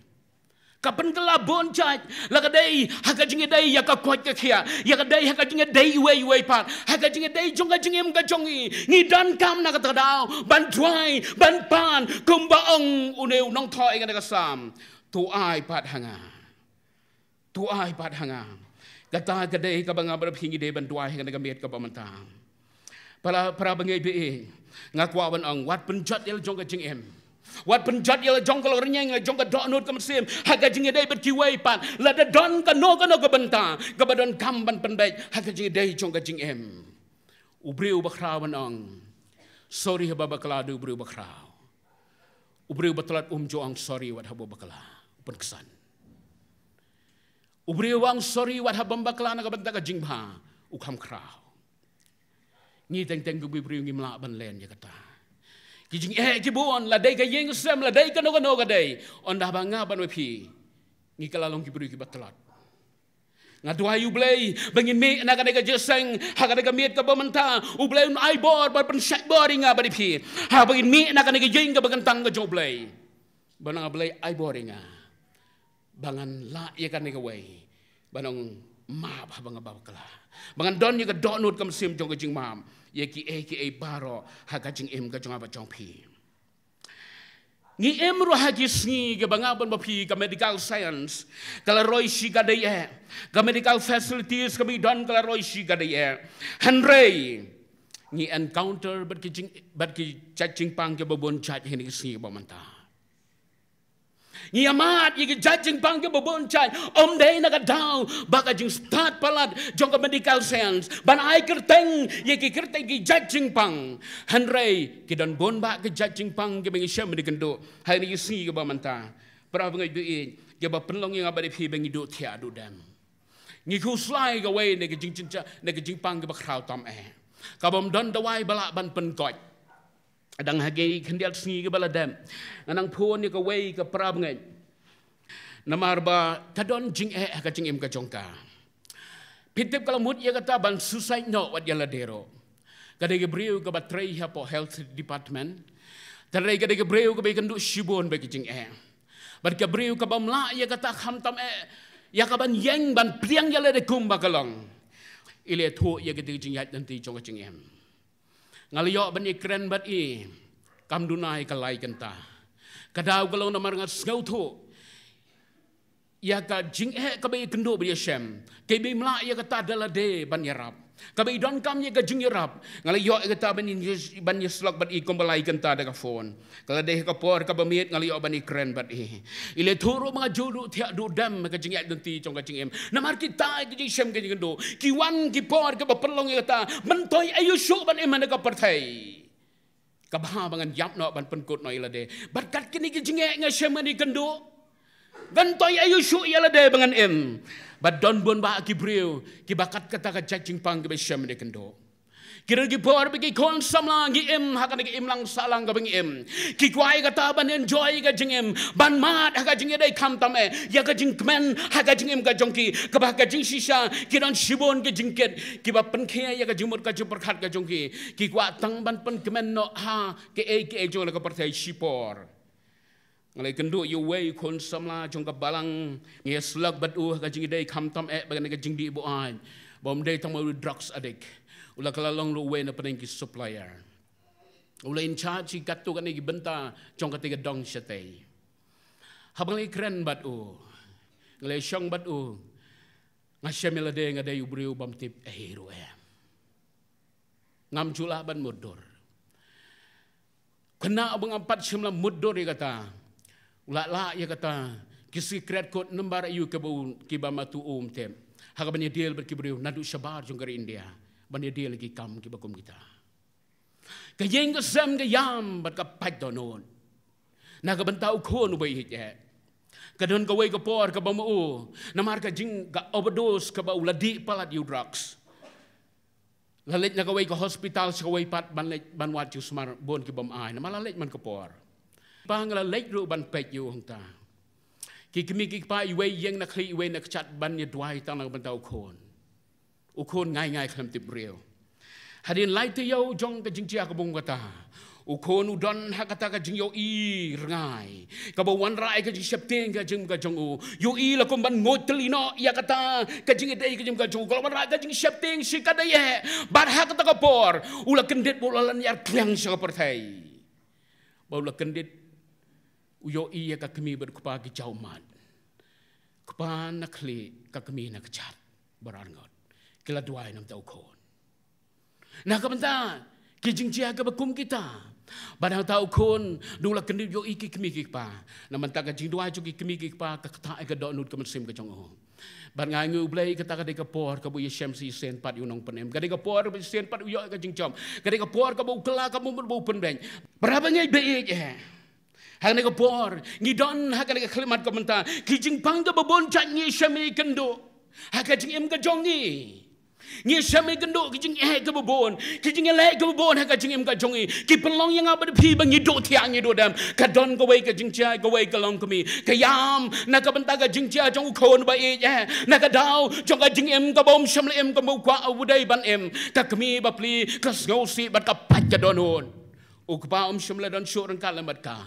Ka pynkylla bun jait, la ka dei ha ka jingïadei ïa ka koit ka khiah, ïa ka dei ha ka jingïadei iwei iwei pat, ha ka jingïadei jong ka jingim ka jong ngi. Ngi donkam na kata ka daw ban duwai, ban pan kumba ong une u nongthoh ïa kane ka Salm, to ai pat ha nga. To ai pat ha nga. Kata ka dei kaba nga bad phi ngi dei ban duwai ha kane ka miet kaba mynta. Para, para bangeit ba ïeit, nga kwah ban ong wat pynjot ïa la jong ka jingim. Wat pynjot ïa la jong ka longrynieng, la jong ka dohnud ka mynsiem ha ka jingïadei bad kiwei pat. Lada don kano kano ka bynta kaba donkam ban pynbeit ha ka jingïadei jong ka jingim. U briew bakhraw ban ong sorry haba bakla, dei u briew bakhraw. U briew batlot um ju ong sorry wat haba bakla, u pynksan. U briew u ong sorry wat haba bakla na ka bynta ka jingbha, u kham khraw. Ngi teng teng kum ki briew ngim lah ban len ïa kata. Ki jingeh ki bun, la dei ka ïing ka sem, la dei kano kano ka dei, ynda haba nga bad phi ngi kylla long ki briew kiba tlot. Nga duwai U Blei ba ngin mih na kane ka jingïaseng ha kane ka miet kaba mynta. U Blei un ai bor bad pynshait bor ïa nga bad ïa phi haba ngin mih na kane ka ïing kaba kyntang ka jong U Blei. Ba na U Blei ai bor ïa nga ba ngan lah ïa kane kawei, ban ong map haba nga bakla, ba ngan don ïa ka dohnud ka mynsiem jong ka jingmap ïa kiei kiei baroh ha ka jingim ka jong nga bad jong phi. Ngi im ruh ha ki sngi kiba nga bad ma phi, ka medical science ka la roi shikatdei eh, ka medical facilities kaba ngi don ka la roi shikatdei eh. Hynrei ngi encounter bad ki jing, bad ki jait jingpang kiba bun jait ha kine ki sngi ba mynta. Ngi ïamad ïa ki jait jingpang kiba bun jait, ym dei na ka daw ba ka jingstad palat jong ka medical science ban ai kyrteng ïa ki kyrteng ki jait jingpang. Hynrei ki don bun bah ki jait jingpang kiba ngi shem bad kynduh ha kine ki sngi kiba mynta. Para bangeit ba ïeit, kiba pynlong ïa nga bad ïa phi ba ngi duh thiah duh dem. Ngi khuslai kawei na ka jingjynjar, na ka jingpang kaba khraw tam eh, kaba ym don dawai ba lah ban pynkoit. Dang ha ki khyndiat sngi kiba la dep, nga nang phone ïa kawei ka para bangeit, namar ba ka don jingeh ha ka jingim ka jong ka. Phi tip, ka la mut ïa kata ban suicide noh wat ïa lade ruh. Ka dei ka briew kaba trei hapoh health department. Hynrei ka dei ka briew kaba ïakynduh shibun bad ka jingeh. Bad ka briew kaba ym lah ïa kata khamtam eh ïa ka ban ïeng ban pdiang ïa lade kumba ka long. I la ïathuh ïa kata ka jingïaid lynti jong ka jingim. Nga la ïoh ban ïakren bad i, kam duna ïa ka lai kynta. Ka daw ka long namar nga sngewthuh ïa ka jingeh kaba i kynduh bad i shem, kaba im lah ïa kata da lade ban ïarap, kaba i donkam ïa ka jingïarap. Nga la ïoh ïa kata ban ïa, ban ïasyllok bad i kumba lai kynta da ka phone. Ka la dei ha ka por kaba miet nga la ïoh ban ïakren bad i. I la ïathuh ruh ba nga ju duh thiah duh dem ha ka jingïaid lynti jong ka jingim. Namar kita ki jingshem ka jingkynduh ki wan ki por kaba pynlong ïa kata, myntoi aïu shuh ban im ha kane ka pyrthei kaba ha ba ngan ïap noh ban pynkut noh ïa lade. Bad kat kine ki jingeh nga shem ngan ïakynduh, myntoi aïu shuh ïa lade ba ngan im. Bad don bun bah ki briew kiba kat kata ka jait jingpang kiba shem ngan ïakynduh. Ki don ki por ba ki khun samla ngi im ha kane ka imlang sahlang kaba ngi im, ki kwah ïa kata ban enjoy ka jingim, ban mad ha ka jingïadei khamtam eh ïa ka jingkmen ha ka jingim ka jong ki, kaba ha ka jingshisha ki don shibun ka jingkit kiba pynkhie ïa ka jingmut ka jingpyrkhat ka jong ki. Ki kwah tang ban pynkmen noh ha kaei kaei jong la ka pyrthei shipor. Nga la ïakynduh ïa uwei u khun samla jong ka balang, ngi ïasyllok bad u ha ka jingïadei khamtam eh bad kane ka jingdih buaid, ba um dei tang ma u drugs addict. U la kylla long ruh uwei na pdeng ki supplier. U la in charge ïa katto katne ki bynta jong kata ka dong shatei. Haba nga la ïakren bad u, nga la ïashong bad u, nga shem ïa lade nga dei u briew bym tip ei ruh em. Ngam ju lah ban mutdur. Khynnah ba ngam pat shym la mutdur ïa kata, u la lah ïa kata. Ki secret code number aïu kiba u, kiba ma tu um tip, ha kaban ïadeal bad ki briew naduh shabar jong ka ri India ban ïadeal ïa ki kam kiba kum kita. Ka ïing ka sem ka ïam bad ka pait dohnud na ka bynta u khun uba ïeit eh. Ka don kawei ka por kaba ma u, namar ka jing ka overdose kaba u la dih palat ïa u drugs, la leit na kawei ka hospital sha kawei pat ban leit ban wad jingsumar, bun ki bym ai namar la leit man ka por. Pa, nga la leit ruh ban peit ïa u hangta. Ki kmie ki kpa, iwei ïeng na khlieh iwei na kjat ban ïaduwai tang na ka bynta u khun. U khun ngai ngai khlem tip briew. Hadien lai taïew jong ka jingjia kaba kum kata, u khun u don ha kata ka jingïohi rngai kaba wanrah ïa ka jingsheptieng ka jingim ka jong u. Ïohi la kum ban nguid tylli noh ïa kata ka jingïadei ka jingim ka jong u, ka la wanrah ka jingsheptieng shikatdei eh. Bad ha kata ka por u la kyndit bad u la lynñiar kliang sha ka pyrthei. Ba u la kyndit, u ïohi ïa ka kmie bad u kpa ki jaw mad. Kpa na khlieh, ka kmie na kjat, baroh arngut ki la duwai na ka bynta u khun. Na ka bynta ki jingjia kiba kum kita. Bad hangta u khun, da u la kyndit ïohi ki kmie ki kpa, na ka bynta ka jingduwai jong ki kmie ki kpa ka ktah ïa ka dohnud ka mynsiem ka jong u. Bad nga ainguh U Blei, kata ka dei ka por kaba u ïashem shisien pat ïa u nongpynim, ka dei ka por kaba shisien pat u ïoh ïa ka jingjop, ka dei ka por kaba u kylla, kaba mut ba u pynbeit. Para bangeit ba ïeit eh, ha kane ka por ngi don ha kane ka khyllipmat ka mynta, ki jingpang kiba bun jait ngi shem ïakynduh ha ka jingim ka jong ngi. Ngi shem ïakynduh ki jingeh kiba bun, ki jingeh kiba bun ha ka jingim ka jong ngi, ki pynlong ïa nga bad phi ba ngi duh thiah ngi duh dem. Ka don kawei ka jingjia, kawei ka longkmie ka ïam na ka bynta ka jingjia jong u khun ba ïeit eh. Na ka daw jong ka jingim kaba um shym la im, kaba u kwah u dei ban im, ka kmie ba plie, ka sngewsih bad ka pait ka dohnud. U kpa um shym la don shuh ryngkat lem bad ka.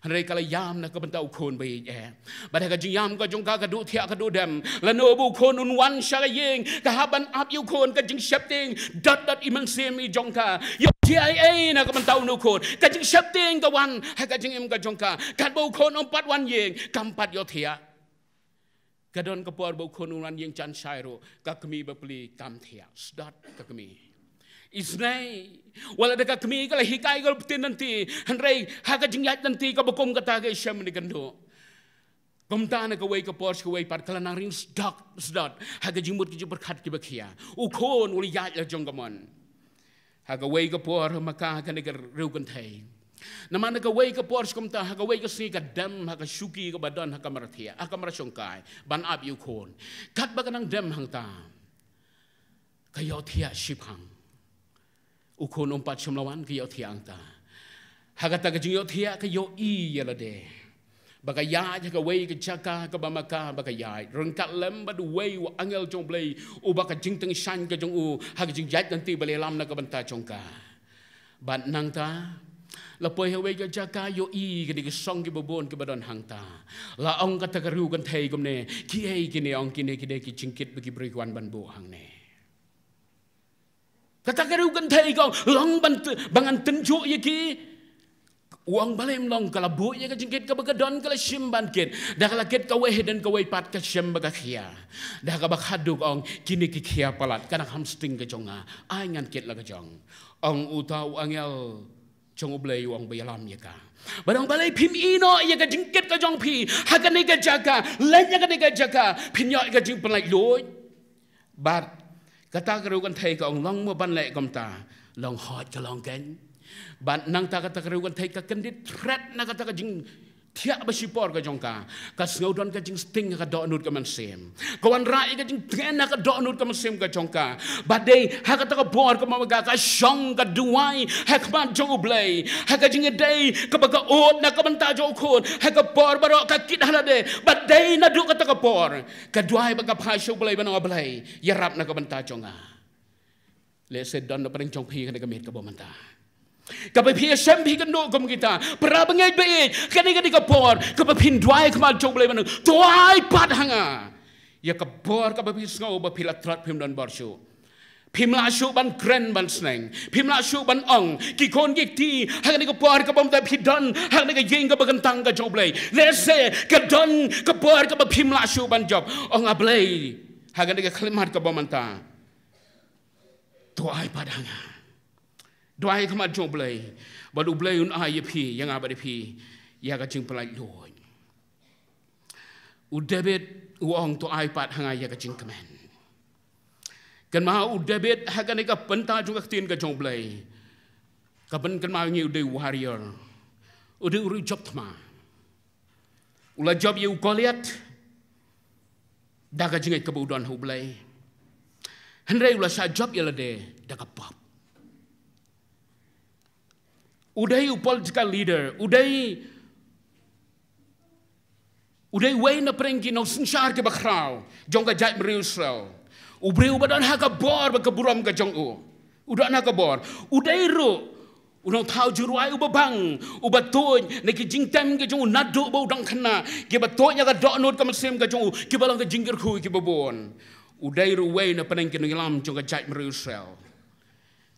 Hynrei ka la ïam na ka bynta u khun ba ïeit eh. Bad ha ka jingïam ka jong ka, ka duh thiah ka duh dem. Lano ba u khun un wan sha ka ïing, ka hap ban ap ïa u khun, ka jingsheptieng dot dot i mynsiem i jong ka. Ïoh thiah ei ei na ka bynta u khun. Ka jingsheptieng ka wan ha ka jingim ka jong ka. Katba u khun um pat wan ïing, kam pat ïoh thiah. Ka don ka por ba u khun un wan ïing jan shai ruh, ka kmie bapli kam thiah. Sdot ka kmie. Isynei, wat la da ka kmie ka la hikai, ka la pynti lynti, hynrei ha ka jingïaid lynti kaba kum kata ka shem ne ka ndu. Kumta na kawei ka por sha kawei pat ka la nang ring sdot sdot ha ka jingmut ka jingpyrkhat kiba khia. U khun u la ïaid la jong ka mon. Ha kawei ka por ma ka ha kane ka riew kynthei. Namar na kawei ka por sha kumta, ha kawei ka sngi ka dem ha ka shuki kaba don ha kamra thiah, ha kamra shongkai, ban ap ïa u khun. Katba ka nang dem hangta, ka ïoh thiah shiphang. U khun um pat shym la wan, ka ïoh thiah hangta. Ha kata ka jingïoh thiah ka ïohi ïa lade ba ka ïaid ha kawei ka jaka kaba ma ka ba ka ïaid ryngkat lem bad uwei u angel jong U Blei, uba ka jingtyngshaiñ ka jong u ha ka jingïaid lynti ba la ïalam na ka bynta jong ka. Bad nangta la poi ha kawei ka jaka, ïohi kine ki song kiba bun kiba don hangta. La ong kata ka riew kynthei kumne, kiei kine? Ong, kine ki dei ki jingkit ba ki briew ki wan ban buh hangne. Kata ka riew kynthei ka ong, long ban t-, ba ngan tynjuh ïa ki. U ong, balei ym long? Ka la buh ïa ka jingkit kaba ka don, ka la shim ban kit. Da ka la kit kawei, hadien kawei pat ka shem ba ka khia. Da kaba khadduh ka ong, kine ki khia palat, ka dang ha sting ka jong nga. Ai ngan kit la ka jong. Ong uta u angel jong U Blei, u ong, ba ïalam ïa ka. Bad ong, balei phim ïeh noh ïa ka jingkit ka jong phi ha kane ka jaka? Leit ïa kane ka jaka, phin ïoh ïa ka jingpynlait luid. Bad kata ka riew kynthei ka ong, long mo ban leh kumta. Long hooid, ka long keiñ. Bad nangta kata ka riew kynthei ka kyndit thret na kata ka jingthiah ba shipor ka jong ka. Ka sngew don ka jingsting ha ka dohnud ka mynsiem. Ka wanrah ïa ka jingtngen ha ka dohnud ka mynsiem ka jong ka. Bad dei ha kata ka por ka ma ka, ka shong ka duwai ha khmat jong U Blei ha ka jingïadei kaba ka ud na ka bynta jong u khun. Ha ka por baroh ka kit ha lade. Bad dei naduh kata ka por ka duwai bad ka phai sha U Blei ban ong, A Blei, ïarap na ka bynta jong nga. Lehse don na pdeng jong phi kane ka miet kaba mynta, kaba phi ïashem phi kynduh kum kita para bangeit ba ïeit. Kane, kane ka por kaba phin duwai khmat jong U Blei ban ong, to ai pat ha nga ïa ka bor kaba phi sngew ba phi la tlot, phim don bor shuh. Phim lah shuh ban kren ban sneng. Phim lah shuh ban ong. Ki khun ki kti ha kane ka por kaba mynta phi don ha kane ka ïing kaba kyntang ka jong U Blei. Lehse ka don ka por kaba phim lah shuh ban jop. Ong, A Blei, ha kane ka khyllipmat kaba mynta, to ai pat ha nga. Duwai khmat jong U Blei bad U Blei un ai ïa phi, ïa nga bad ïa phi, ïa ka jingpynlait luid. U David u ong, to ai pat ha nga ïa ka jingkmen. Kynmaw, u David ha kane ka bynta jong ka ktien ka jong U Blei, ka pynkynmaw ïa ngi, u dei u warrior. U dei u riewjop thma. U la jop ïa u Goliath da ka jingngeit kaba u don ha U Blei. Hynrei u la shah jop ïa lade da ka pop. U dei u political leader, u dei, u dei uwei na pdeng ki nongsynshar kiba khraw jong ka jaitbynriew Israel. U briew ba don ha ka bor bad ka burom ka jong u. U don ha ka bor. U dei ruh u nongthaw jingrwai uba bang, uba tuid na ki jingtem ki jong u naduh ba u dang khynnah, kiba tuid ïa ka dohnud ka mynsiem ka jong u, kiba long ka jingkyrkhu ïa kiba bun. U dei ruh uwei na pdeng ki nongïalam jong ka jaitbynriew Israel.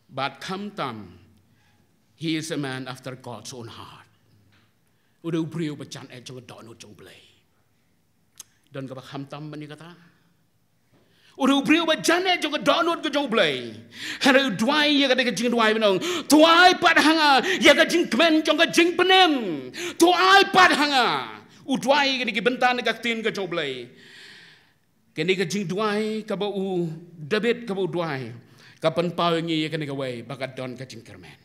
Bad khamtam, he is a man after God's own heart. U dei u briew ba jan eh jong ka dohnud jong U Blei. Don kaba khamtam ban ïa kata? U dei u briew ba jan eh jong ka dohnud ka jong U Blei. Hynrei u duwai ïa kata ka jingduwai ban ong, to ai pat ha nga ïa ka jingkmen jong ka jingpynim. To ai pat ha nga. U duwai ïa kine ki bynta na ka ktien ka jong U Blei. Kane ka jingduwai kaba u David kaba u duwai ka pynpaw ïa ngi ïa kane kawei ba ka don ka jingkyrmen.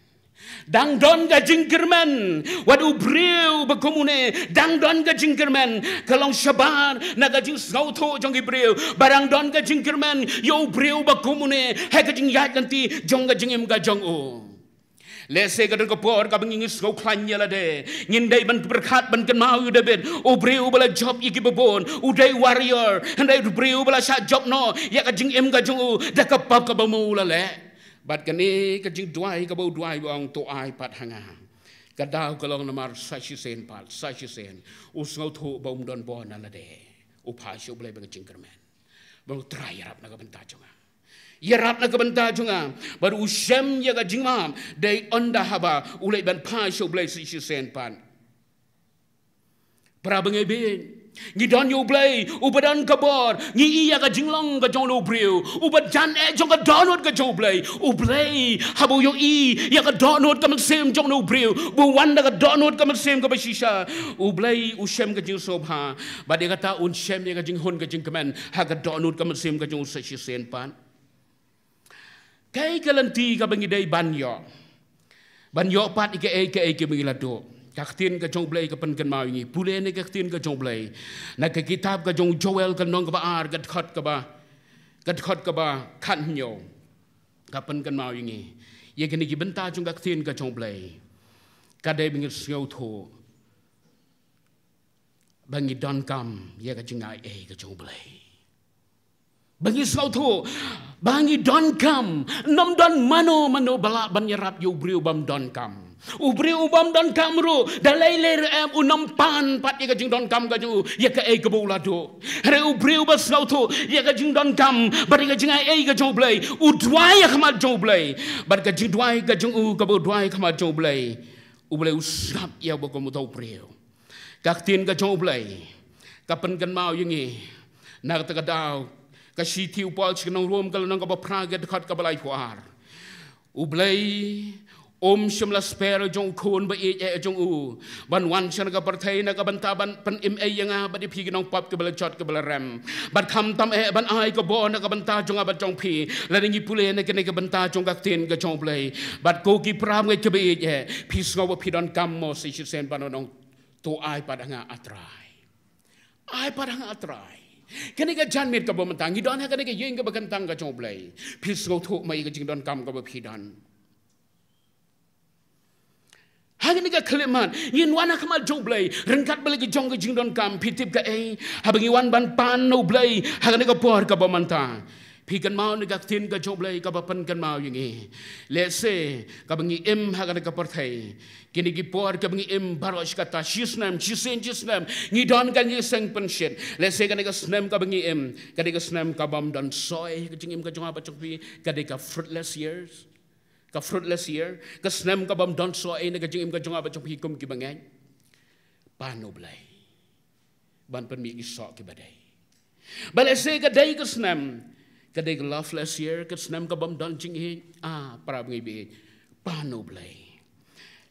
Dang don ka jingkyrmen. Wat u briew ba kum une dang don ka jingkyrmen. Ka long shabar na ka jingsngewthuh jong ki briew ba dang don ka jingkyrmen ïa u briew ba kum une ha ka jingïaid lynti jong ka jingim ka jong u. Lehse ka don ka por kaba ngi, ngi sngewkhlaiñ ïa lade. Ngin dei ban pyrkhat ban kynmaw ïa u David, u briew ba la jop ïa kiba bun. U dei warrior. Hynrei u briew ba la shah jop noh ïa ka jingim ka jong u da ka pop kaba ma u la leh. Bad kane ka jingduwai kaba u duwai ba ong to ai pat ha nga. Ka daw ka long namar sa shisien pat, sa shisien u sngewthuh ba um don bor na lade. U phah sha U Blei ba ka jingkyrmen. Ba u Trai ïarap na ka bynta jong nga. Ïarap na ka bynta jong nga. Bad u shem ïa ka jingmap. Dei ynda haba u leit ban phah sha U Blei sa shisien pat. Para bangeit, ngi don ïa U Blei uba don ka bor. Ngi ïa ka jinglong ka jong u briew uba jan eh jong ka dohnud ka jong U Blei. U Blei haba u ïohi ïa ka dohnud ka mynsiem jong u briew, ba wan da ka dohnud ka mynsiem kaba shisha, U Blei u shem ka jingsngewbha. Bad ïa kata un shem ïa ka jinghun ka jingkmen ha ka dohnud ka mynsiem ka jong u sa shisien pat. Kaei ka lynti kaba ngi dei ban ïoh? Ban ïoh pat ïa kaei kaei kaba ngi la duh. Ka ktien ka jong U Blei ka pynkynmaw ïa ngi. Pule ne ka ktien ka jong U Blei na ka kitab ka jong u Joel ka lynnong kaba ar, ka dkhot kaba, ka dkhot kaba khathynñiew. Ka pynkynmaw ïa ngi ïa kine ki bynta jong ka ktien ka jong U Blei. Ka dei ba ngi sngewthuh ba ngi donkam ïa ka jingai ei ka jong U Blei. Ba ngi sngewthuh ba ngi donkam. Ym don mano mano ba lah ban ïarap ïa u briew bym donkam. U briew u bym donkam ruh da lei lei ruh em, un ym pan pat ïa ka jingdonkam ka jong u ïa kaei kaba u la duh. Hynrei u briew ba sngewthuh ïa ka jingdonkam bad ïa ka jingai ei ka jong U Blei, u duwai ha khmat jong U Blei. Bad ka jingduwai ka jong u kaba u duwai ha khmat jong U Blei, U Blei u sngap ïa uba kum uta u briew. Ka ktien ka jong U Blei ka pynkynmaw ïa ngi na kata ka daw, ka shithi u Paul sha ki nong Rom ka lynnong kaba phra, ka dkhot kaba laiphew ar. U Blei um shym la sper jong u Khun ba ïeit eh jong u ban wan sha ka pyrthei na ka bynta ban pynim ei ïa nga bad ïa phi ki nongpop kiba la jot kiba la rem, bad khamtam eh ban ai ka bor na ka bynta jong nga bad jong phi. Lada ngi pule na kane ka bynta jong ka ktien ka jong U Blei, bad ko ki para bangeit kiba ïeit eh, phi sngew ba phi donkam mo sa shisien ban ong to ai pat ha nga, A Trai. Ai pat ha nga, A Trai. Kane ka janmiet kaba mynta ngi don ha kane ka ïing kaba kyntang ka jong U Blei, phi sngewthuh ma ïa ka jingdonkam kaba phi don? Ha kane ka khyllipmat ngin wan ha khmat jong U Blei ryngkat bad la ki jong ka jingdonkam. Phi tip kaei? Haba ngi wan ban pan na U Blei ha kane ka por kaba mynta, phi kynmaw na ka ktien ka jong U Blei kaba pynkynmaw ïa ngi. Lehse kaba ngi im ha kane ka pyrthei, kine ki por kaba ngi im baroh shi katta, shi snem, shi sien, shi snem, ngi don kane ka seng pynshit. Lehse kane ka snem kaba ngi im ka dei ka snem ka bym don soi ka jingim ka jong nga bad jong phi, ka dei ka fruitless years. Ka fruitless year, ka snem ka bym don soi na ka jingim ka jong nga bad jong phi kum kiba ngeit. Pan na U Blei ban pynmih ki soh kiba dei. Ba lehse ka dei ka snem, ka dei ka loveless year, ka snem ka bym don jingïeit. Ah, para bangeit, pan na U Blei.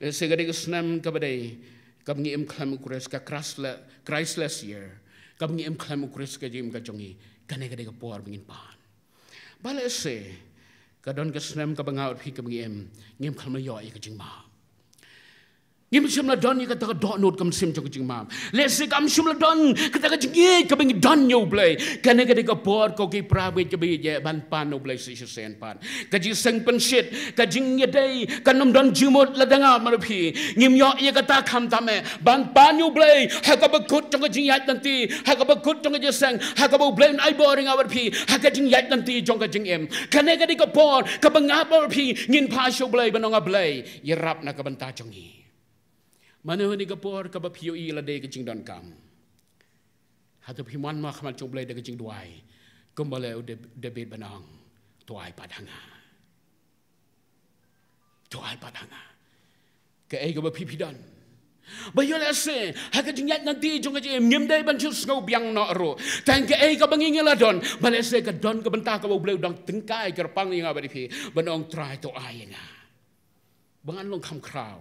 Lehse ka dei ka snem kaba dei kaba ngi im khlem U Khrist, ka Christle-, Christless year, kaba ngi im khlem U Khrist ka jingim ka jong ngi. Kane ka dei ka por ba ngin pan. Ba lehse ka don ka snem kaba nga bad phi kaba ngi im, ngim khlem ïoh ïa ka jingmap. Ngim shym la don ïa kata ka dohnud ka mynsiem jong ka jingmap. Lehse kam shym la don kata ka jingïeit kaba ngi don ïa U Blei. Kane ka dei ka por, ko ki para bangeit kiba ïeit, ban pan na U Blei sa shisien pat. Ka jingseng pynshit, ka jingïadei, kan ym don jingmut lada nga bad phi ngim ïoh ïa kata, khamtam eh ban pan ïa U Blei ha kaba kut jong ka jingïaid lynti, ha kaba kut jong ka jingseng, ha kaba U Blei un ai bor ïa nga bad phi ha ka jingïaid lynti jong ka jingim. Kane ka dei ka por kaba nga bad phi ngin phah sha U Blei ban ong, A Blei, ïarap na ka bynta jong ngi. Mano ha kane ka por kaba phi ïohi lade ka jingdonkam, hato phim wan mo ha khmat jong U Blei da ka jingduwai kumba leh u Dab-, David ban ong, to ai pat ha nga. To ai pat ha nga. Kaei kaba phi phi don? Ba ïoh lehse ha ka jingïaid lynti jong ka jingim ngim dei ban shu sngew biang noh ruh. Tang kaei kaba ngi ngi la don, ba lehse ka don ka bynta kaba U Blei u dang tyngkai kyrpang ïa nga bad ïa phi ban ong, Trai, to ai ïa nga. Ba ngan long kham khraw,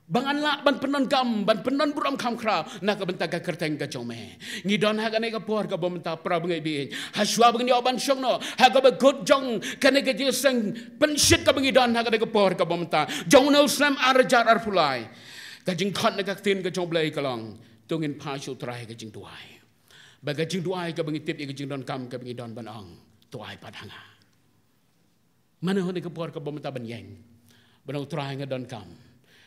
ba ngan lah ban pyndonkam, ban pyndon burom kham khraw na ka bynta ka kyrteng ka jong me. Ngi don ha kane ka por kaba mynta, para bangeit, bieit, ha shuwa ba ngin ïoh ban shong noh ha kaba kut jong kane ka jingseng pynshit kaba ngi don ha kane ka por kaba mynta jong une u snem ar hajar arphew lai, ka jingkhot na ka ktien ka jong U Blei ka long, to ngin phah sha U Trai ka jingduwai. Ba ka jingduwai kaba ngi tip ïa ka jingdonkam kaba ngi don ban ong, to ai pat ha nga. Mano ha kane ka por kaba mynta ban ïeng, ban ong, Trai, nga donkam.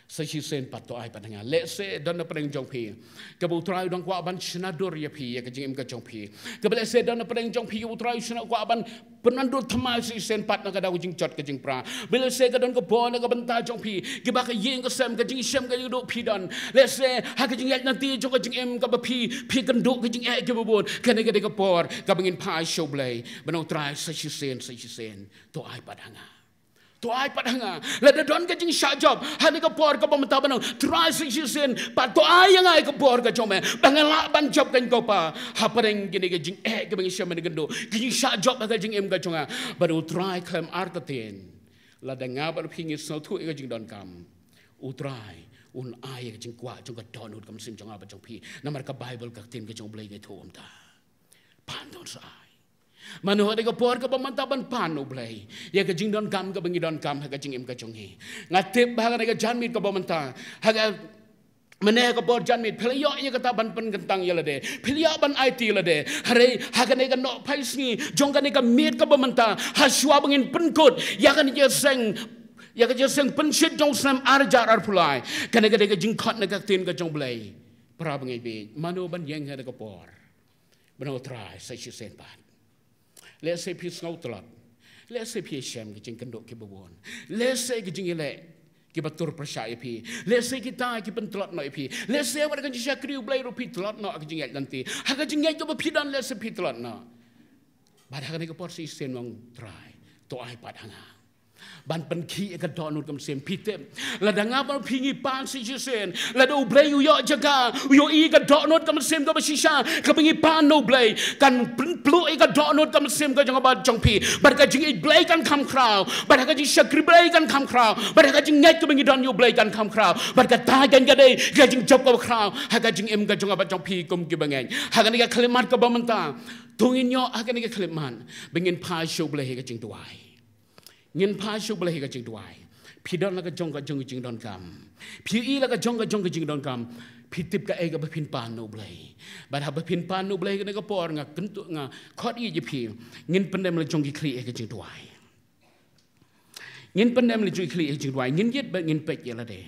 Sa shisien pat to ai pat ha nga. Lehse don na pdeng jong phi kaba U Trai u dang kwah ban shna dur ïa phi, ïa ka jingim ka jong phi. Kaba lehse don na pdeng jong phi kaba U Trai u shna kwah ban pynwandur thymmai sa shisien pat na ka daw ka jingjot ka jingpra. Ba lehse ka don ka bor na ka bynta jong phi, kiba ka ïing ka sem, ka jingshem ka jingduh phi don. Lehse ha ka jingïaid lynti jong ka jingim kaba phi, phi kynduh ka jingeh kiba bun. Kane ka dei ka por kaba ngin phai sha U Blei. Ba na U Trai sa shisien, sa shisien to ai pat ha nga. To ai pat ha nga. Lada don ka jingshah jop ha kane ka por kaba mynta, ba na U Trai sa shisien pat to ai ha nga ïa ka bor ka jong me, ba nga lah ban jop kein ko Pa ha pdeng kine ki jingeh kiba ngi shem ban kynduh, ki jingshah jop ha ka jingim ka jong nga. Ba na U Trai khlem artatien, lada nga bad phi ngi sngewthuh ïa ka jingdonkam, U Trai un ai ïa ka jingkwah jong ka dohnud ka mynsiem jong nga bad jong phi. Namar ka Baibl, ka ktien ka jong U Blei, ngi ïathuh kumta. Pan to, sa ai. Mano ha kane ka por kaba mynta ban pan na U Blei ïa ka jingdonkam kaba ngi donkam ha ka jingim ka jong ngi? Nga tip ba ha kane ka janmiet kaba mynta, ha ka, mynne ha ka por janmiet, phi la ïoh ïa kata ban pynkyntang ïa lade, phi la ïoh ban aiti ïa lade. Hynrei ha kane ka nohphai sngi jong kane ka miet kaba mynta, ha shuwa ba ngin pynkut ïa kane ka jingïaseng, ïa ka jingïaseng pynshit jong u snem ar hajar arphew lai, kane ka dei ka jingkhot na ka ktien ka jong U Blei. Para bangeit, mano ban ïeng ha kane ka por? Ba na U Trai sa shisien pat. Lehse phi sngew tlot. Lehse phi shem ki jingkynduh kiba bun. Lehse ki jingïaleh kiba tur pyrshah ïa phi. Lehse kita ki pyntlot noh ïa phi. Lehse wat ka jingshakri U Blei ruh phi tlot noh ha ka jingïaid lynti. Ha ka jingïaid kaba phi don lehse phi tlot noh. Bad ha kane ka por sa shisien, U Trai, to ai pat ha nga ban pynkhih ïa ka dohnud ka mynsiem. Phi tip, lada nga bad phi ngi pan sa shisien, lada U Blei u ïoh jaka, u ïohi ka dohnud ka mynsiem kaba shisha kaba ngi pan na U Blei, kan pynpluh ïa ka dohnud ka mynsiem ka jong nga bad jong phi. Bad ka jingïeit Blei kan kham khraw, bad ha ka jingshakri Blei kan kham khraw, bad ha ka jingngeit kaba ngi don ïa U Blei kan kham khraw. Bad kata kan ka dei ka jingjop kaba khraw ha ka jingim ka jong nga bad jong phi kum ki bangeit. Ha kane ka khyllipmat kaba mynta, to ngin ïoh ha kane ka khyllipmat ba ngin phai sha U Blei ha ka jingduwai. Ngin phai sha U Blei ha ka jingduwai. Phi don la ka jong ka jong ka jingdonkam. Phi ïohi la ka jong ka jong ka jingdonkam. Phi tip kaei kaba phin pan na U Blei. Bad haba phin pan na U Blei ha kane ka por, nga kyntu, nga khot ïa phi, ngin pyndem la jong ki khlieh ha ka jingduwai. Ngin pyndem la jong ki khlieh ha ka jingduwai. Ngin ïit bad ngin peit ïa lade.